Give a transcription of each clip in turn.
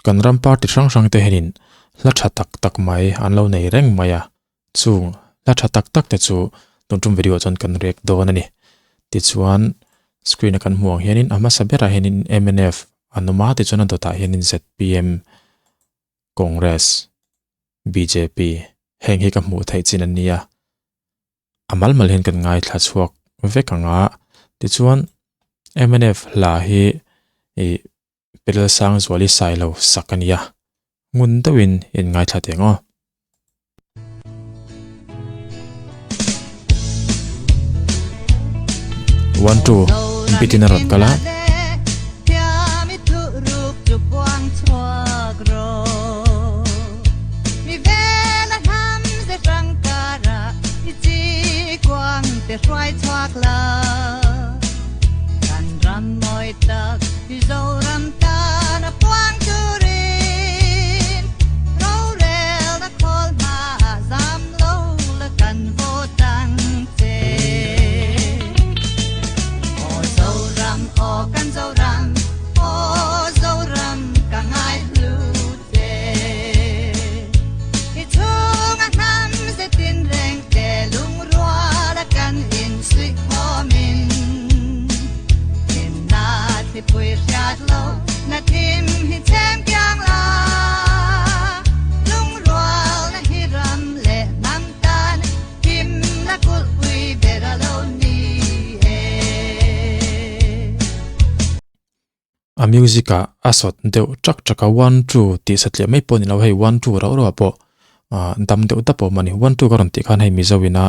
Kan ram party hrang hrang te hianin hla tha tak tak mai an lo nei reng mai a, chung hla tha tak tak te chu tun tum video ah chuan kan rek dawn a ni. Tichuan screen a kan hmuh ang hianin a hmasa berah hianin mnf an awm a, tichuan a dawtah hianin zpm, Congress, bjp heng hi ka hmuh theih chin an ni a. A mal mal hian kan ngaithla chhuak vek ang a, tichuan mnf hla hi ih Pedal sang zual i sai lo sak a nia. Ngun deuhin in ngaithla teh ang aw. One two beat in a rawn kal a. A music ah a sawt deuh tak tak a one two tih satliah mai pawh a ni lo hei one two rauh rauh ah pawh ah dam deuh dap a awm a ni one two ka rawn tih khan hei mizo ina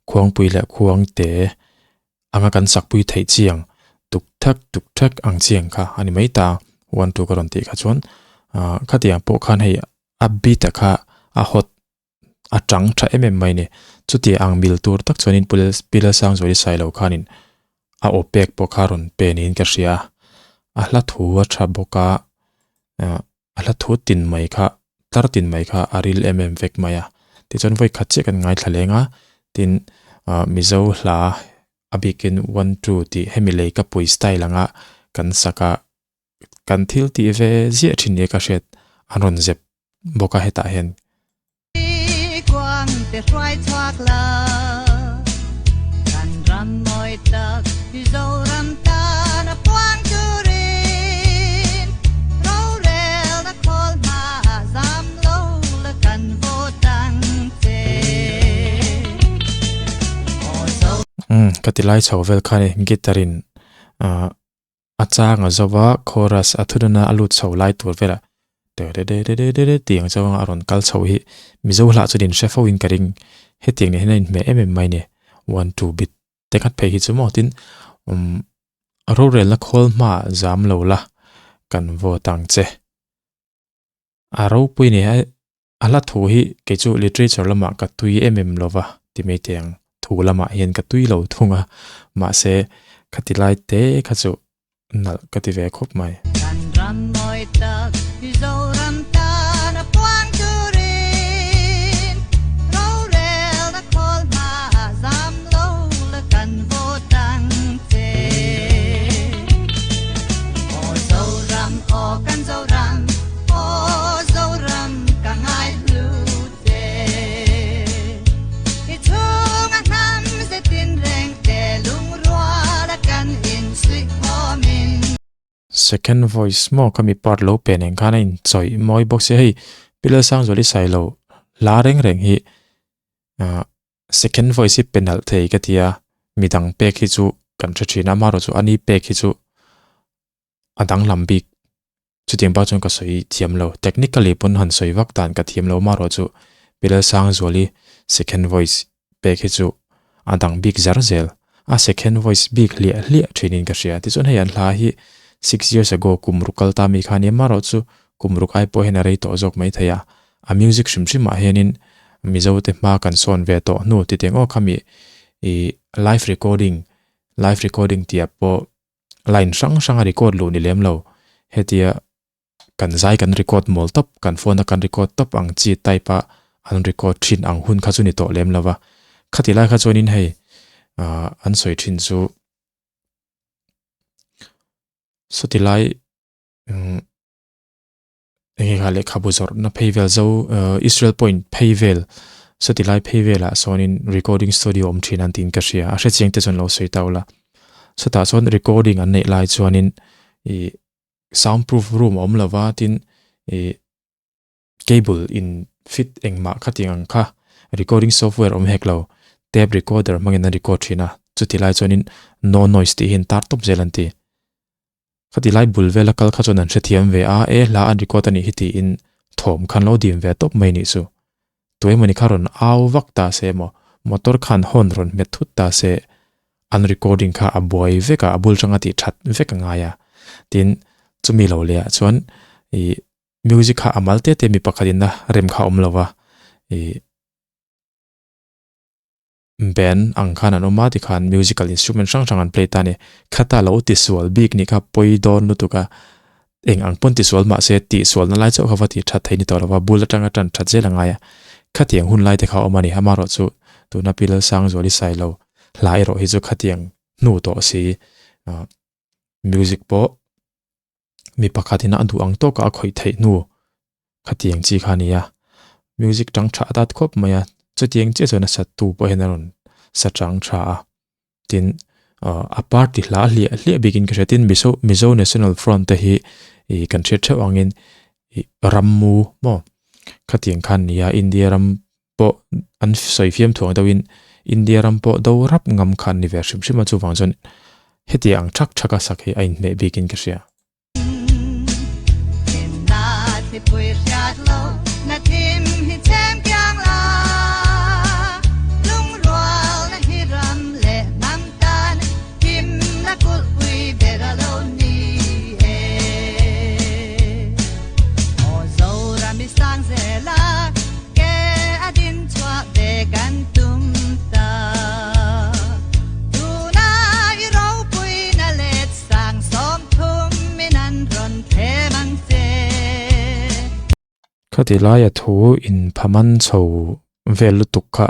khuangpui leh khuangte anga kan sakpui theih chiang tuk thak tuk thak ang chiang kha a ni mai ta one two ka rawn tih kha chuan ah khatiang pawh khan hei a beat a kha a hot a tang tha em em mai a ni chuti ang mil tur tak chuanin pu Lalsangzuali Sailo khanin a aw pek pawh kha rawn pe niin ka hria a hla thu a tha bawk a ah a hla thu tin mai kha tlar tin mai kha a ril em em vek mai a tichuan vawi khat chiah kan ngaithla leng a tin ah Mizo hla a bikin one two tih hemi lei ka pui style anga kan sak a kan thil tih ve ziah thin nia ka hriat an rawn zep bawk a hetah hian. Umm ka ti lai chho vel kha a ni guitar in ah A chang a zo va, chorus a thununa a lut chho lai tur velah de-de-de-de-de-de tih ang chuan a rawn kal chho hi Mizo hlah chuan in hre fo in ka ring. Hetiang nen hian a inhmeh em em mai ni. One two bit te khat phei hi chu maw tin umm rorelna khawl hmaah zam lo la kan vote ang che. A ropui ni a a hla thu hi kei chu literature lamah ka tui em em lo va ti mai teh ang thu lamah hian ka tui lo thung a mahse khati lai te kha chu nalh ka ti ve khawp mai. Kan ram mawi tak Mizoram tan a puang turin rorelna khawl hmaah zam lo la kan vote ang che. Aw Zoram, aw kan Zoram, aw Zoram ka ngai hlu che. I chhunga hnam zetin reng te lungrual a kan insuih khawmin. Second voice maw ka mi part lo pe nen khan a inchawih mawi bawk sia hei Pi Lalsangzuali Sailo hla reng reng hi ah Second voice hi pe nalh thei ka ti a, midang pek hi chu kan hre thin a, amaherawh chu ani pek hi chu a danglam bik chutiang bak chuan ka sawi thiam lo. Technically pawn han sawi vak dan ka thiam lo, amaherawh chu Pi Lalsangzuali second voice pek hi chu a dang bik zar zel, a second voice bik hliah hliah thinin ka hria. Tichuan hei an hla hi six years ago kum ruk kal ta mi kha a ni, amaherawh chu kum ruk ai pawh hian a rei tawh zawk maithei a. A music hrim hrim ah hianin Mizo te hma kan sawn ve tawh hnu ti teng aw khami ih live recording live recording tih ah pawh line hrang hrang a record luh ni lem lo hetia kan zai kan record mawl tawp kan phone a kan record tawp ang chi type a an record thin ang hun kha chu ni tawh lem lo va khati lai kha chuanin hei ah an sawi thin chu sawti lai umm. Enge kha lehkhabu zawrhna phei vel zo Israel Point phei vel sawti lai phei velah sawnin recording studio awm thin an tiin ka hria a hrechiang te chuan lo sawi ta ula chutah chuan recording an neih lai chuanin ih sound proof room a awm lova tin ih cable in fit engmah khatiang ang kha recording software awm hek lo tape recorder hmangin an record thin a chuti lai chuanin no noise tih hi an tar tawp zel an ti. Khati lai bul vela kal kha chuan an hrethiam ve a, e hla an record a nih hi tiin thawm khan lo dim ve tawp mai nih chu. Tuemawni kha rawn au vak ta se emaw, motor khan horn rawn hmet thut ta se, an recording kha a buai vek a, a bul tanga tih that vek a ngai a. Tin, chumi lo leh ah chuan ih music kha a mal te te mi pakhat in a rem kha a awm lo va, ih. Band ang khan an awm a tikhan musical instrument hrang hrang an play ta a ni. Khata lo tisual bik nih kha pawi dawn lutuk a, eng ang pawn tisual mah se tihsualna lai chauh kha va tih that thei ni tawh lo va, bul atanga tan that zel a ngai a. Khatiang hun lai te kha a awm a ni, amaherawhchu tuna Pi Lalsangzuali Sailo hla erawh hi chu khatiang hnu tawh si music pawh mi pakhatin a duh ang tawkah a khawih theih hnu khatiang chi kha a ni a, music tang tha a dat khawp mai a, chutiang chiah chuan a sat tu pawh hian a rawn sa chang tha a, tin ah a party hla hliah hliah bikin ka hria tin Mizo Mizo National Front te hi ih kan hriat theuh angin ih rammu maw khatiang khan a ni a India ram pawh an sawi fiam thuang deuhin India ram pawh do rap ngam kha an ni ve hrim hrim a chuvang chuan hetiang ang thak thak a sak hi a inhmeh bikin ka hria. Khati laia thu in phaman chho vel lutuk kha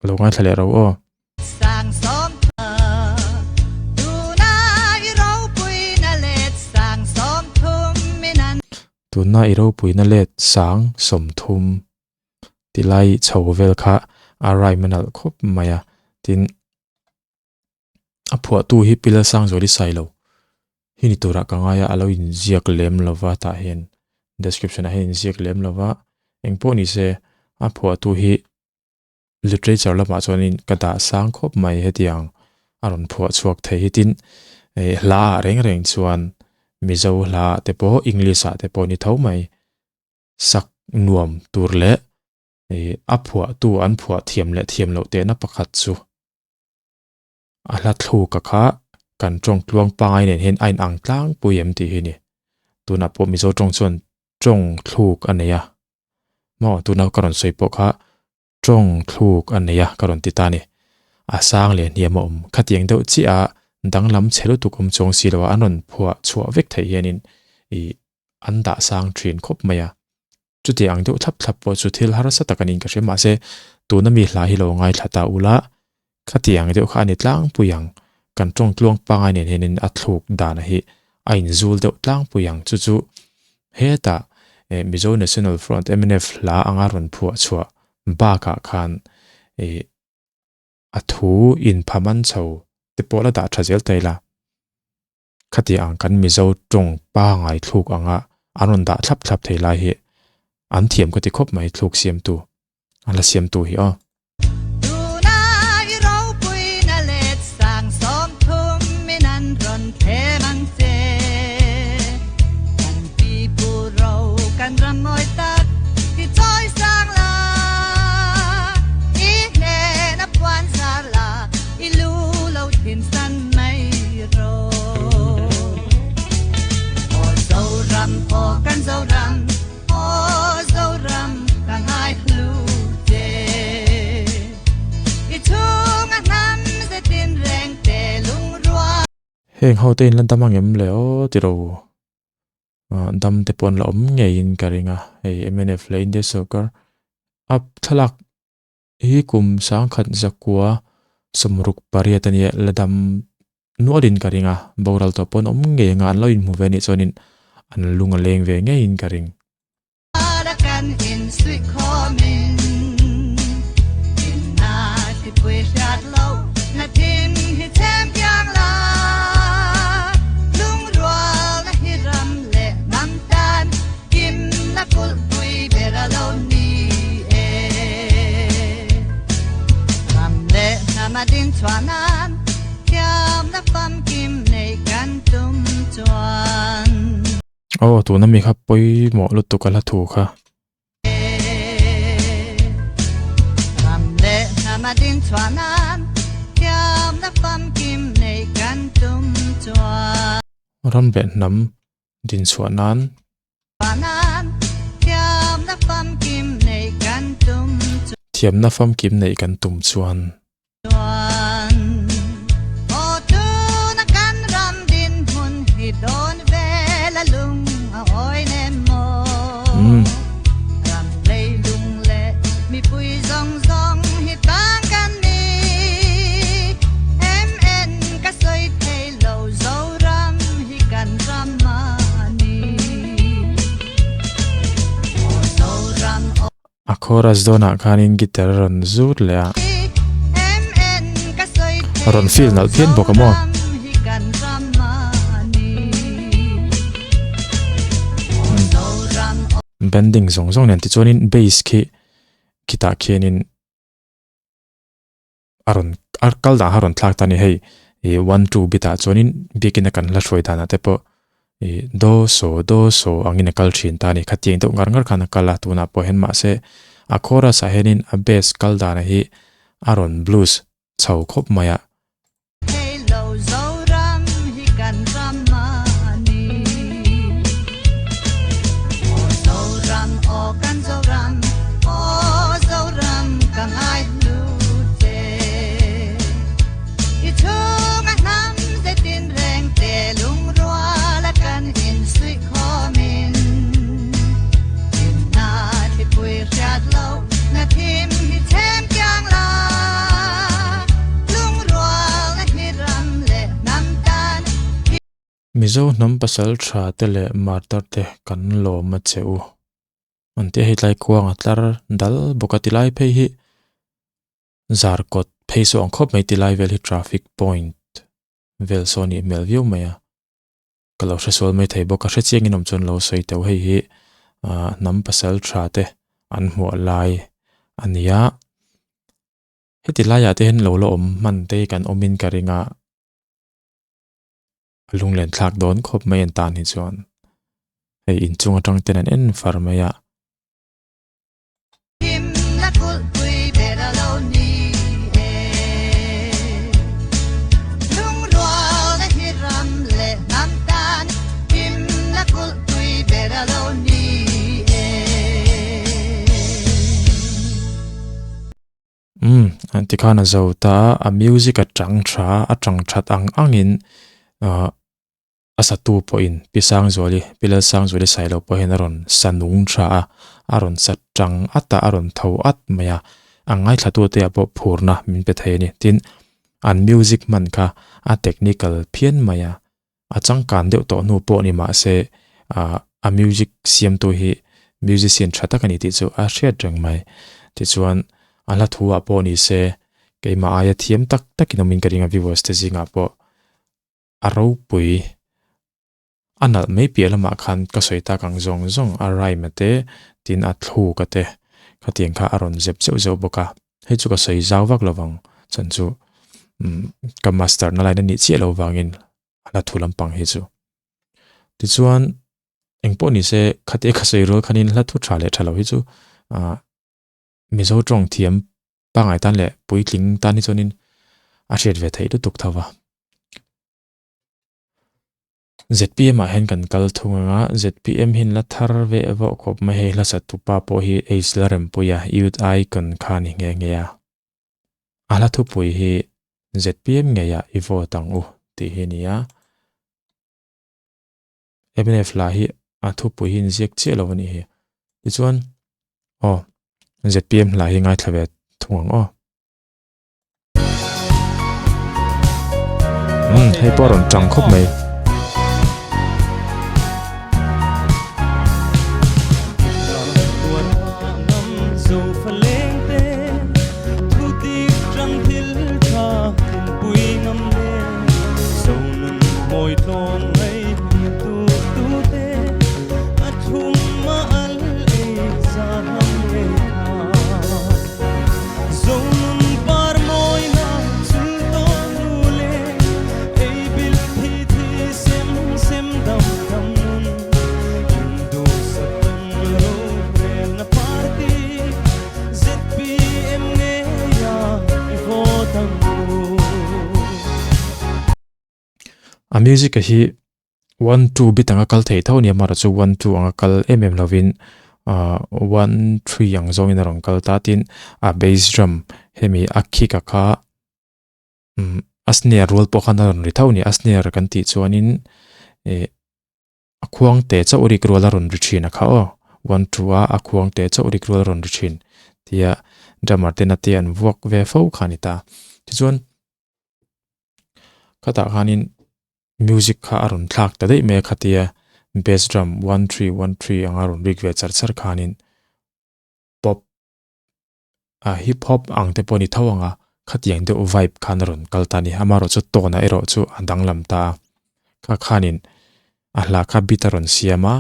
lo ngaithla leh ro aw. Tuna i ropuina let sang 30 tilai chho vel kha a rhyme a nalh khawp mai a, tin a phuahtu hi Pi Lalsangzuali Sailo hi ni turah ka ngai a, a lo inziak lem lova tah hian description ah hian inziak lem lova engpawh ni se a phuahtu hi Literature lamah chuanin ka dah sang khawp mai hetiang a rawn phuah chhuak thei hi tin eh hla ah reng reng chuan Mizo hla ah te pawh English ah te pawh ni tho mai sak nuam tur leh eh a phuahtu an phuah thiam leh thiam loh tehna pakhat chu a hla thluk a kha kan tawng tluang pangai nen hian a inang tlangpui em tih hi a ni. Tunah pawh Mizo tawng chuan tawng thluk a nei a, maw tuna ka rawn sawi pawh kha tawng thluk a nei a ka rawn ti ta a ni. A sang leh hniam a awm khatiang deuh chiah a danglam chhe lutuk awm chuang si lo a an rawn phuah chhuah vek theih hianin ih an dah sang thin khawp mai a. Chuti ang deuh thlap thlap pawh chu thil harsa tak a niin ka hria mahse tuna mi hla hi lo ngaithla ta ula khati ang deuh kha a ni tlangpui ang kan tawng tluang pangai nen hianin a thluk dana hi a inzul deuh tlangpui ang chu chu hetah eh Mizo National Front mnf hla anga rawn phuah chhuah bakah khan eh a thu inphaman chho te pawh la dah tha zel ta ila. Khati ang kan Mizo tawng pangai thluk anga an rawn dah thlap thlap thei lai hi an thiam ka ti khawp mai thluk siamtu a la siamtu hi aw. Tuna i ropuina let sang 30 in an rawn thlem ang che. Kan pi pu ro kan ram mawi tak ti chawi sang la. I hnena puan zar la I lu lo thin san mai rawh. Aw Zoram, aw kan Zoram, aw Zoram ka ngai hlu che. I chhunga hnam zetin reng te lungrual. Heng ho te in la dam angem le aw tiro dam te pawh an la awm ngeiin ka ring a hei mnf leh India sawrkar a thlalak Hi kum 1000 zakua 68 a nia, la dam nualin ka ring a, boral tawh pawn awm ngei anga an lo inhmu ve anih chuanin an lung a leng ve ngeiin ka ring. kan insuih khawmin Inna hripui hriat lo na thim hi chhem kiang la Lungrual na hi ram leh hnam tan kim na kulhpui ber a lo ni e Ram leh hnam a ding chhuah nan thiam na famkim nei kan tum chuan. Aw tuna mi kha pawimawh lutuk a hla thu kha. Ram leh hnam a ding chhuah nan thiam na famkim nei kan tum chuan. Ram leh hnam din chhuah nan. Thiamna famkim neih kan tum chuan. Umm. A chorus dawnah khanin guitar a rawn zut leh a, a rawn feel nalh phian bawk a maw. Bending zawng zawng nen tichuanin bass khi khitah khianin a rawn a kal dan kha a rawn thlak ta a ni hei ih one two bit ah chuanin biakin a kan hla hruai danah te pawh ih do so do so angin a kal thin ta a ni khatiang deuh ngar ngar khan a kal a tunah pawh hian mahse a chorus ah hianin a bass kal danah hi a rawn blues chho khawp mai a. Mizo hnam pasal tha te leh martar te kan lawm a che u. An tia hei tlai kuang a tlar dal bawk a tilai phei hi zarkawt phei saw ang khawp mai tilai vel hi traffic point vel saw a nih hmel viau mai a. Ka lo hresual mai thei bawk a hre chiangin awm chuan lo sawi teuh hei hi ah hnam pasal tha te an hmuah lai a ni a. Heti laiah te hian lo la awm hman te hi kan awmin ka ring a. A lunglen thlak dawn khawp mai an tan hi chuan hei inchung atang ten an en far mai a. Umm an ti khan a zo ta a music a chang tha a chang that ang angin ahh a satu pawhin Pi Sangzuali Pi Lalsangzuali Sailo pawh hian a rawn sa nung tha a a rawn sa chang at a a rawn tho at mai a a ngaithla te ah pawh phurna min pe thei a ni tin an music hman kha a technical phian mai a a changkan deuh tawh hnu pawh ni mah se ah a music siamtu hi musician tha tak a ni tih chu a hriat reng mai tichuan a hla thu ah pawh ni se keimah aia thiam tak takin awmin ka ring a viewers te zingah pawh a ropui a nalh mai piah lamah khan ka sawi tak ang zawng zawng a rhyme te tin a thluk a te khatiang kha a rawn zep zeuh zeuh bawk a hei chu ka sawi zau vak lovang chuan chu umm ka master na line a nih chiah loh vangin a la thu lampang hi chu tichuan engpawh ni se khatia ka sawi rual khanin hla thu tha leh tha lo hi chu ah Mizo tawng thiam pangngai tan leh puitling tan hi chuanin a hriat ve theih lutuk tho va. ZPM ah hian kan kal thung ang a, ZPM hian la thar ve vawh khawp mai hei hla sat tupa pawh hi Ace la rempuia Youth Icon kha a ni nghe nghe a. A hla thupui hi ZPM ngeiah i vote ang u tih hi a ni a. MNF lah hi a thupui hi inziak chiah lo a nih hi. Tichuan aw ZPM hla hi ngaithla ve thung ang aw. Umm hei pawh a rawn tang khawp mai. music a hi one two bit anga kal thei tho a ni a amaherawh chu one two anga kal em em lovin ah one three ang zawngin a rawn kal ta tin a bass drum hemi a kick a kha umm a snare rual pawh khan a rawn ri tho a ni a snare kan tih chuanin ih a khuang te chauh rik rual a rawn ri thin a kha aw one two a a khuang te chauh rik rual a rawn ri thin tia drummer ten a te an vuak ve fo kha a ni ta tichuan khatah khanin music kha a rawn thlak ta daih mai a khatia bass drum one three one three anga rawn rik ve char char khanin pop a hip hop ang te pawh a ni tho ang a khatiang deuh vibe khan a rawn kal ta a ni amaherawh chu tone ah erawh chu a danglam ta a kha khanin a hla kha beat a rawn siam a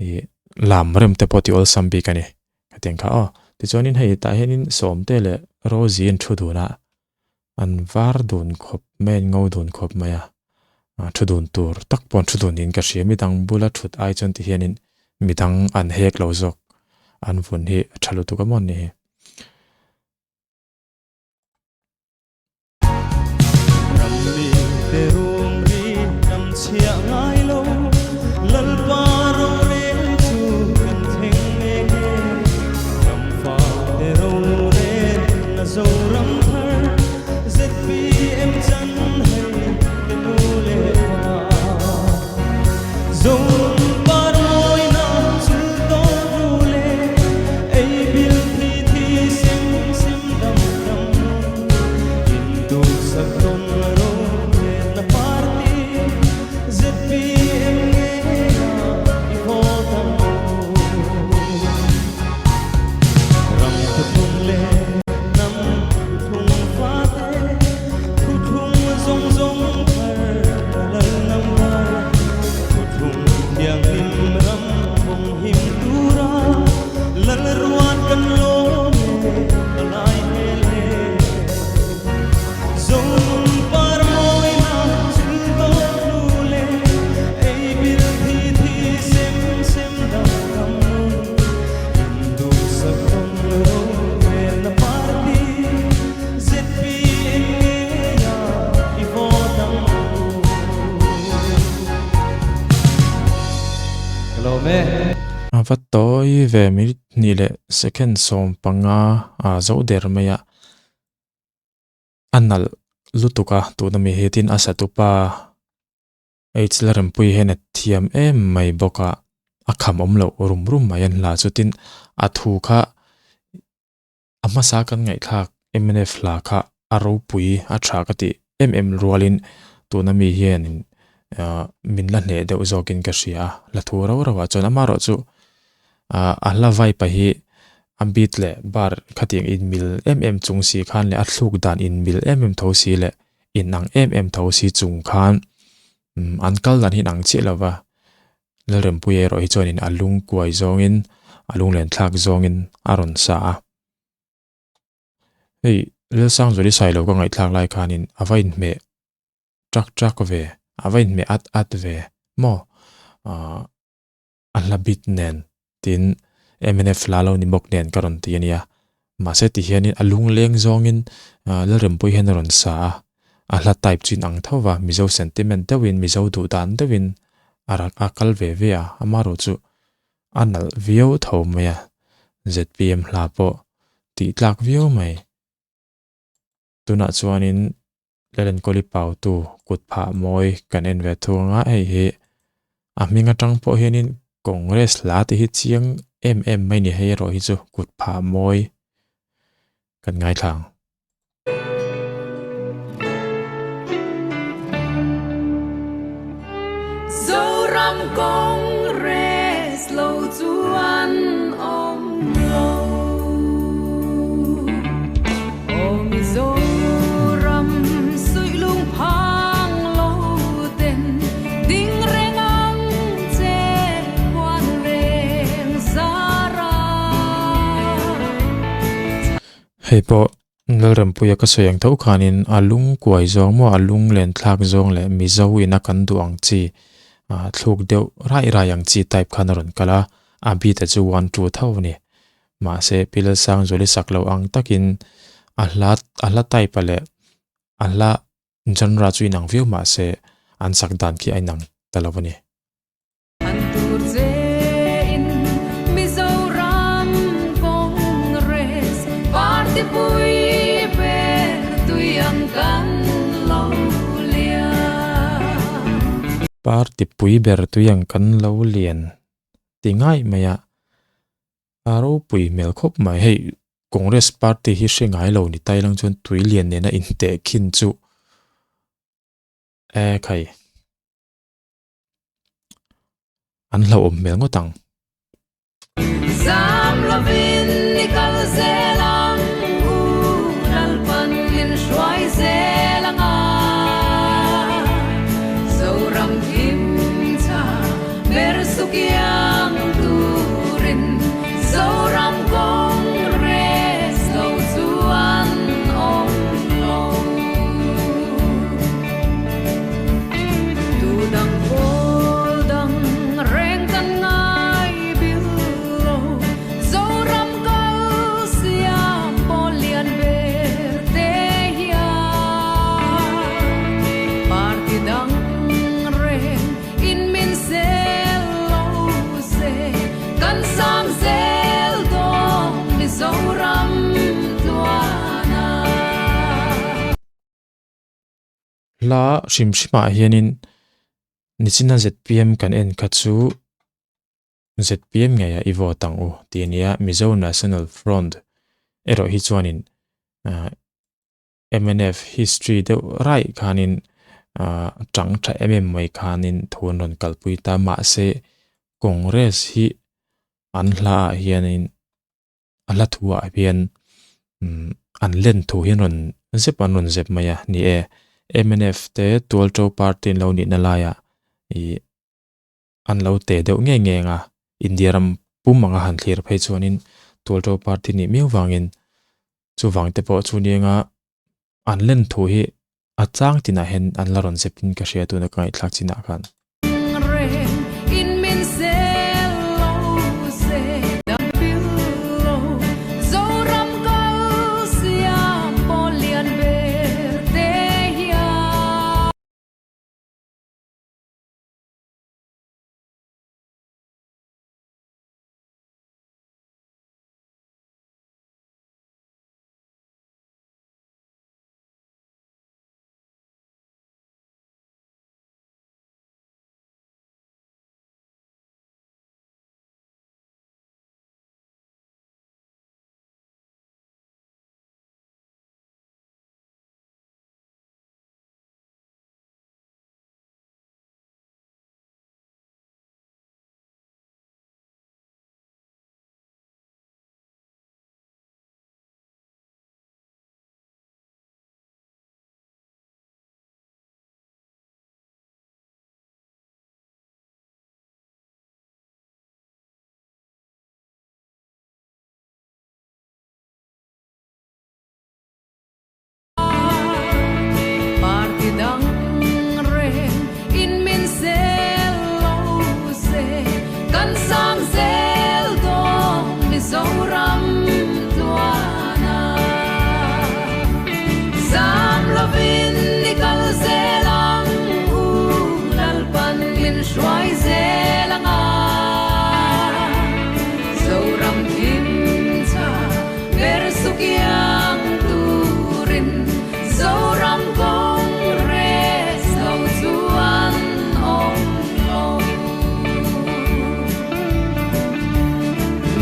ih lam rem te pawh tih awlsam bik a ni khatiang kha aw tichuanin hei tah hianin sawmte leh Rosie an thu dun a an var dun khawp mai an ngo dun khawp mai a thu dun tur tak pawh an thu dun niin ka hria midang bula thut ai chuan ti hianin midang an hek lo zawk an vun hi a tha lutuk a maw ni hi. A va tawi ve minute hnih leh second 15 a zo der mai a, a nalh lutuk a tuna mi hi tin a satupa H la rempui hian a thiam em mai bawk a, a kham awm loh rum rum mai an hla chu tin a thu kha a hmasa kan ngaihthlak mnf hla kha a ropui a tha ka tih em em rualin tuna mi hianin ah min la hneh deuh zawkin ka hria a, hla thu rau rauh ah chuan amaherawh chu ah a hla vai pahih a beat leh bar khatiang inmil em em chung si khan leh a thluk dan inmil em em tho si leh inang em em tho si chung khan an kal dan hi inang chiah lo va, Lalrempuia erawh hi chuanin a lung kuai zawngin a lunglen thlak zawngin a rawn sa a. Hei Lalsangzuali Sailo ka ngaihthlak lai khanin a va inhmeh ṭak ṭak ve, a va inhmeh at at ve maw? Ahh a hla bit nen tin mnf hla lo ni bawk nen ka rawn ti a nia. Mahse ti hianin a lungleng zawngin Lalrempuii hian a rawn sa a, a hla type chu inang tho va, Mizo sentiment deuhin, Mizo duh dan deuhin a rak a kal ve ve a, amaherawh chu a nalh viau tho mai a, zpm hla pawh tih tlak viau mai. Tunah chuanin Lalenkawli Pautu kut phah mawi kan en ve thung a, hei hi a hming atang pawh hianin Congress hla tih hi chiang em em mai ni hei erawh hi chu kut phah mawi kan ngaithla ang. Zoram Congress lo chuan awm lo. Aw Mizoram suih lung phang lo ten ding reng ang che khuan reng zara. Hei pawh Lalrempuia ka sawi ang tho khanin a lung kuai zawng maw a lung len thlak zawng leh Mizo ina kan duh ang chi ah thluk deuh rai rai ang chi type khan a rawn kal a, a beat a chu one two tho a ni. Mahse Pi Lalsangzuali sak loh ang takin a hla a hla type a leh a hla genre chu inang viau mahse an sak dan khi a inang ta lo a ni. An tur che in Mizoram Congress Party pui ber tui ang kan lo lian. Party pui ber tui ang kan lo lian ti ngai mai a, a ropui hmel khawp mai. Hei Congress Party hi hre ngai lo ni tai lang chuan tui lian nena inteh khin chu e khai. An hlauhawm hmel ngawt ang. Zam lovin i kal zel ang u, Lalpan min hruai zel ang a. Zoram thim tha ber sukiang turin Zoram Congress lo chu an awm lo. Tu dang pawl dang reng kan ngai bil lo, Zoram kal siam pawl lian ber te hian party dang reng in min sel lo se, kan sang zel dawn Mizoram tluana. Hla hrim hrimah hianin nichina zpm kan en kha chu zpm ngeiah i vote ang u tih a nia. Mizo National Front erawh hi chuanin mnf history deuh raih khanin tang tha em em mai khanin thu an rawn kalpui ta. Mahse Congress hi an hlaah hianin a hla thu ah hian an len thu hi an rawn zep an rawn zep mai a ni e. Mnf te Tualto party an lo nihna laiah ih an lo te deuh ngei ngei ang a, India ram pum anga han thlir phei chuanin Tualto party nih miau vangin chuvang te pawh chu nia an len thu hi A chang tinah hian an la rawn zep in ka hria tuna ka ngaihthlak chinah khan. Party dang reng in min sel lo se, kan sang zel dawn Mizoram tluana. Zam lovin i kal zel ang u, Lalpan min hruai zel ang a. Zoram thim tha ber sukiang turin Zoram Congress lo chuan awm lo.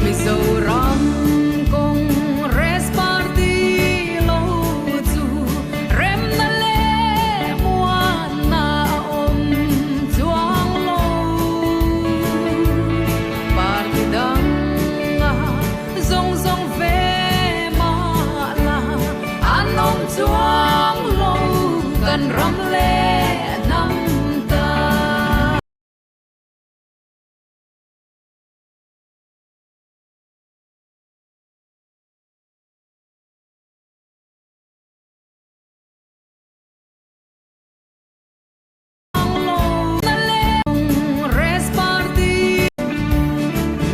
Mizoram Congress Party lo chu remna leh muanna a awm chuang lo. Party danga zawng zawng ve mah la an awm chuang lo kan ram leh hnam ta.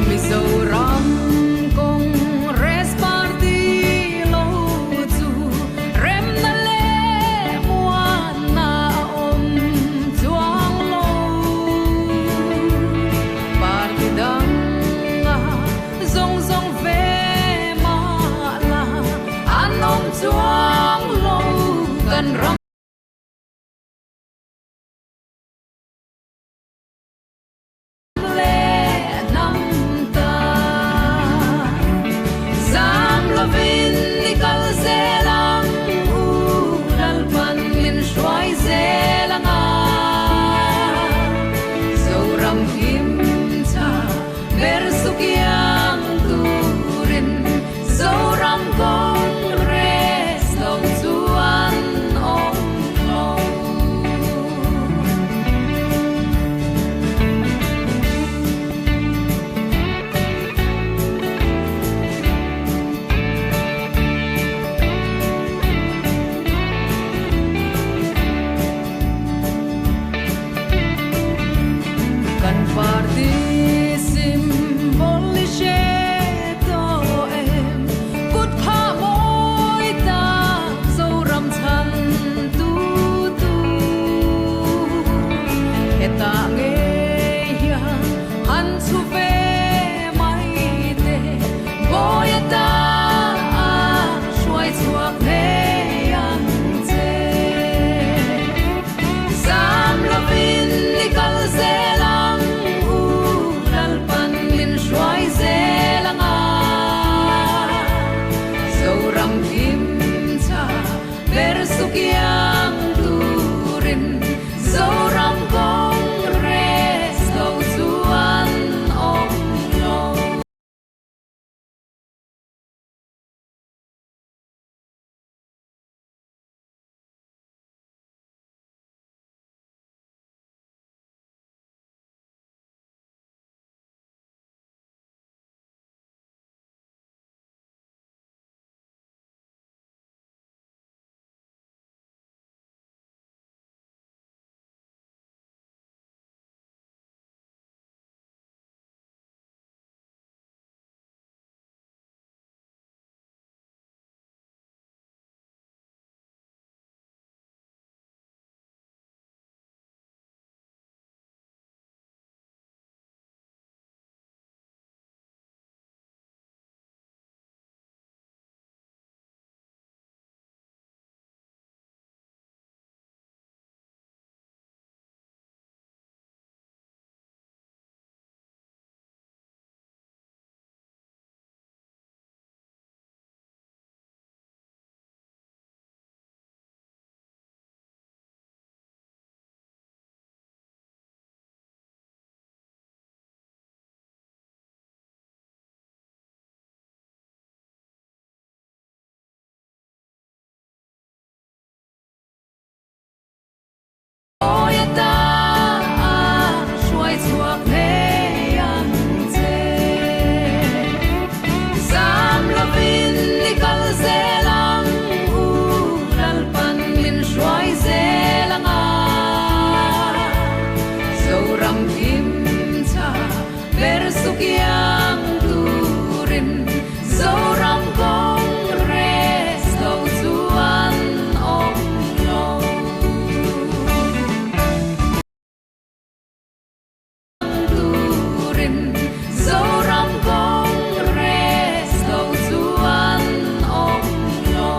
Mizoram Congress Party lo chu remna leh muanna. Zoram Congress lo chu an awm lo. Kan party symbol i hre tawh em? Kut phah mawi tak Zoram chhan tu tu. Hetah ngei hian han chhu ve mai te bawi atan hruai chhuak ngei ang che. Zam lovin i kal zel ang u, Lalpan min hruai zel ang a. Zoram him tha ber sukiang turin Zoram Congress lo chu an awm lo. Awi atan hruai chhuak ngei ang che. Zam lovin i kal zel ang u, Lalpan min hruai zel ang a. Zoram him tha ber sukiang turin Zoram Congress lo chu an awm lo. Turin Zoram Congress lo chu an awm lo.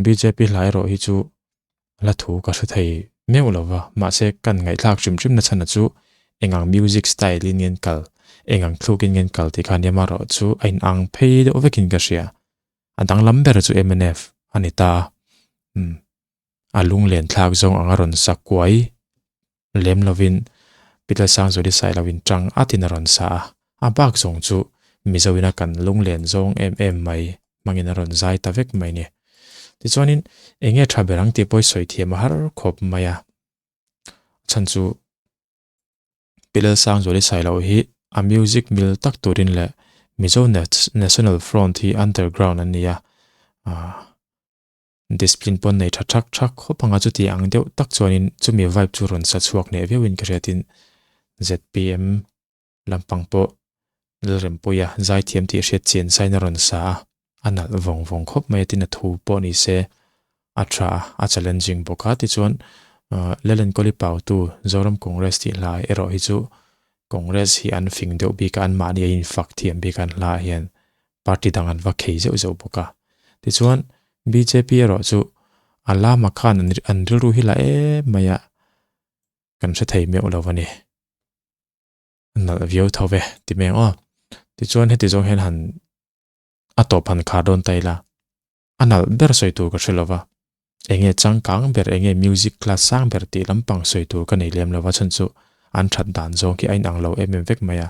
Bjp hla erawh hi chu hla thu ka hre thei meuh lo va, mahse kan ngaihthlak hrim hrim na chhan a chu eng ang music style in ngen kal, eng ang thluk in ngen kal tih kha nia marawh chu a in ang phei deuh vekin ka hria. A danglam ber chu mnf a ni ta a, umm a lunglen thlak zawng anga rawn sa kuai lem lovin Peter Sangzawli Sailoin tang atin a rawn sa a, a bak zawng chu Mizoina kan lunglen zawng em em mai hmangin a rawn zai ta vek mai ni. Tichuanin eng nge tha ber ang tih pawh i sawi thiam a har khawp mai a, a chhan chu Pilal Sangzawli Sailo hi a music mil tak turin leh Mizo National Front hi underground an ni a, ah. Discipline pawn nei tha thak thak khawp anga chuti ang deuh tak chuanin chumi vibe chu rawn sa chhuak hneh viauin ka hriatin zpm lampang pawh Lalrempuia zaithiam tih hriat chian sain a rawn sa a, a nalh vawng vawng khawp mai a tin a thu pawh ni se a tha a, a challenging bawk a tichuan Lalenkawli Pautu Zoram Congress tih hla erawh hi chu Congress hi an fing deuh bik a anmahni a infak thiam bik a an hla ah hian party dang an va khei zeuh zeuh bawk a. Tichuan, bjp erawh chu a lama khan an rilru hi la em mai a, kan hre thei meuh lo a ni. A nalh viau tho ve ti mai ang aw. Tichuan, heti zawng hian han a tawp han khar dawn ta ila, a nalh ber sawi tur ka hre lo va, eng nge changkang ber, eng nge music class sang ber tih lampang sawi tur ka nei lem lo va, chhan chu an that dan zawng khi a inang lo em em vek mai a.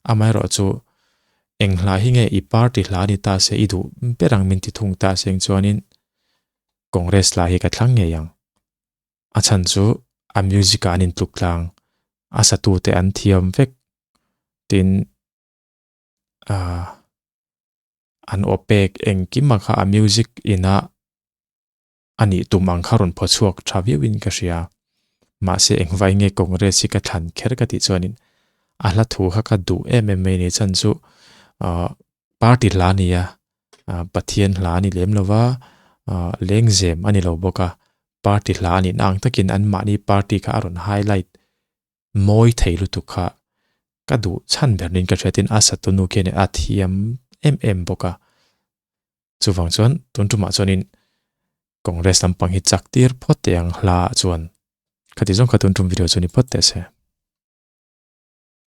Amaherawh chu eng hla hi nge i party hla ni ta se i duh ber ang min ti thung ta seng chuanin Congress hla hi ka thlang ngei ang. A chhan chu a music ah an intluk tlang, a satute an thiam vek tin ah an aw pek engkim a kha a music ina a nih tum ang kha rawn phaw chhuak tha viau in ka hria. Mahse engvai nge Congress hi ka thlan kher ka tih chuanin a hla thu kha ka duh em em mai ni chhan chu ah party hla a ni a, ah Pathian hla a ni lem lo va, ah lengzem a ni lo bawk a, party hla a nih na ang takin anmahni party kha a rawn highlight mawi thei lutuk kha ka duh chhan ber niin ka hriatin a satunu khian a thiam em em bawk a. Chuvang chuan tun tumah chuanin Congress lampang hi chak tir phawt teh ang hla ah chuan khati zawng kha tun tum video chu ni phawt teh se.